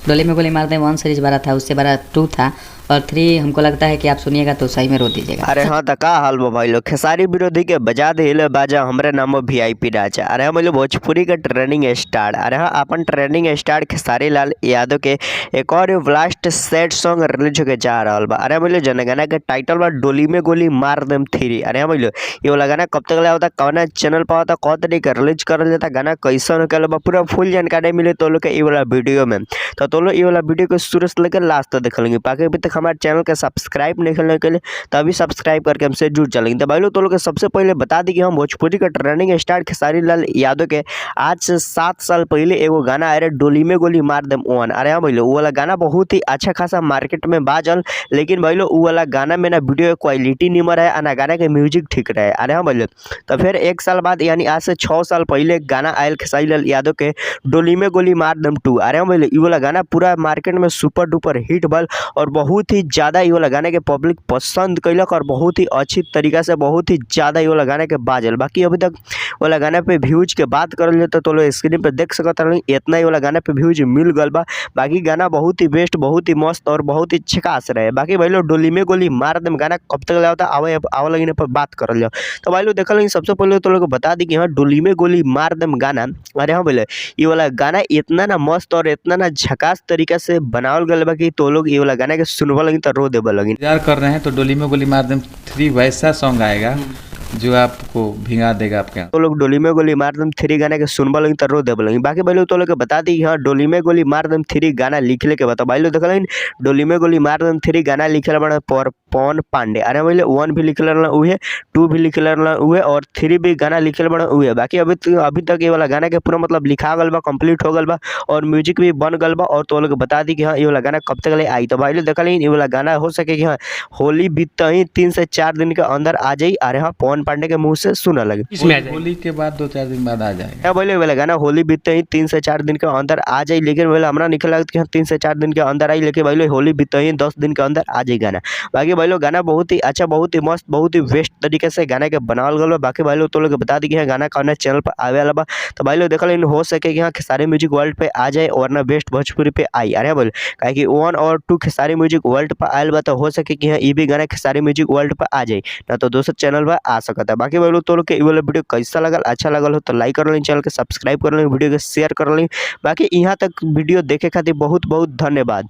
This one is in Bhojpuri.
डोली में गोली मार दे 1 सीरीज बड़ा था, उससे बड़ा 2 था और 3 हमको लगता है कि आप सुनिएगा तो सही में रो दीजिएगा। अरे हाँ त का हाल बा भाई लोग, खेसारी विरोधी के बजा दिले बाजा, हमरे नाम वीआईपी राजा। अरे हम लोग भोजपुरी के ट्रेंडिंग स्टार। अरे हाँ, अपन ट्रेंडिंग स्टार खेसारी लाल यादव के एक और ब्लास्ट सैड सॉन्ग रिलीज होके जा रहा बा। अरे हम लोग जन गाना के टाइटल बा डोली में गोली मार देम 3। अरे हम लोग ये वाला गाना कब तक होता, कौना चैनल पर होता, कौन तरीके रिलीज करल जाता, गाना कैसन होके बा, पूरा फुल जानकारी मिले तो लोग के ये वाला वीडियो में। तो लोग ये वाला वीडियो को शुरू से लेकर लास्ट तक देख लेंगे। बाकी अभी तक हमारे चैनल के सब्सक्राइब नहीं करने के लिए तो अभी सब्सक्राइब करके हमसे जुड़ चलेंगे। तो भाई लोग तो लोग सबसे पहले बता दी कि हम भोजपुरी का ट्रेंडिंग स्टार खेसारी लाल यादव के आज से 7 साल पहले एगो गाना आए रहे डोली में गोली मार देम 1। अरे हाँ भाई लोग, वो वाला गाना बहुत ही अच्छा खासा मार्केट में बाजल, लेकिन भाई लोग वो वाला गाना में ना वीडियो क्वालिटी निमर है ना गाना के म्यूजिक ठीक रहे। अरे हाँ भाई लोग, तो फिर 1 साल बाद यानी आज से 6 साल पहले गाना आयल खेसारी लाल यादव के डोली में गोली मार देम 2। अरे हाँ भाई लोग, ये वाला गाना पूरा मार्केट में सुपर डुपर हिट भल और बहुत ही ज़्यादा ये वाला गाने के पब्लिक पसंद कैलक और बहुत ही अच्छी तरीका से बहुत ही ज़्यादा ये वाला गाने के बाजल। बाकी अभी तक वाला गाना पे व्यूज के बात करल जाए तो लोग स्क्रीन पे देख सकत रही, इतना ही वाला गाना पे व्यूज मिल गल बा। बाकी गाना बहुत ही बेस्ट, बहुत ही मस्त और बहुत ही छकास रहे। बाकी भाई लोग डोली में गोली मार देम गाना कब तक होता आवे आवे लगी पर बात करल जाओ। तो भाई लोग देखल सबसे पहले तो लोग बता दी कि हाँ डोली में गोली मार देम गाना, अरे हाँ बोले ये वाला गाना इतना ना मस्त और इतना ना झकास तरीका से बनावल गल बा कि तो लोग ये वाला गाना के सुनवा लगी तो रो देबा लगी। इंतजार कर रहे हैं तो डोली में गोली मार देम 3 वैसा सॉन्ग आएगा जो आपको भिंगा देगा आपके। तो लोग डोली में गोली मार देम 3 गाना के सुनबा लगी तो रो देबा लगी। बाकी भाई लोग तो लोग के बता दी हाँ डोली में गोली मार देम 3 गाना लिखले के बता। भाई लोग देखल डोली में गोली मार देम 3 गाना लिखल बड़ा पर पवन पांडे। अरे भाई लोग 1 भी लिखल रहल उहे, 2 भी लिखल रहल उहे और 3 भी गाना लिखल बड़ा उहे। बाकी अभी तक ये वाला गाना के पूरा मतलब लिखा गल बा, कंप्लीट हो गल बा और म्यूजिक भी बन गल बा। और तो लोग बता दी कि हाँ ये वाला गाना कब तक ले आई। तो भाई लोग देखल ये वाला गाना हो सके कि हाँ होली बीतते ही 3 से 4 दिन के अंदर आ जाई। अरे हाँ पवन पांडे के मुंह से सुना लगे होली के बाद 2-4 दिन बाद आ जाएगा। बोले वाला गाना होली बीतते ही 3 से 4 दिन के अंदर आ जाए, लेकिन बोले हमरा निकल लगत कि 3 से 4 दिन के अंदर आई, लेकिन भाई होली बीतते ही 10 दिन के अंदर आ जाए गाना। बाकी भाई लोग गाना बहुत ही अच्छा, बहुत ही मस्त, बहुत ही बेस्ट तरीके से गाना के बनावल गल बा। बाकी भाई लोग तो लोग बता दी कि गाना कौन चैनल पर आवे वाला बा। तो भाई लोग देखल हो सके कि हाँ खेसारी म्यूजिक वर्ल्ड पे आ जाए और ना बेस्ट भोजपुरी पे आई। अरे बोले काहे कि 1 और 2 खेसारी म्यूजिक वर्ल्ड पर आयल बा, तो हो सके कि हाँ ये भी गाना खेसारी म्यूजिक वर्ल्ड पर आ जाए, ना तो दोसर चैनल पर आ सकता है। बाकी भाई लोग तो लोग के वाला वीडियो कैसा लगल, अच्छा लगल हो तो लाइक कर ली, चैनल के सब्सक्राइब कर ली, वीडियो के शेयर कर ली। बाकी यहाँ तक वीडियो देखे खातिर बहुत बहुत धन्यवाद।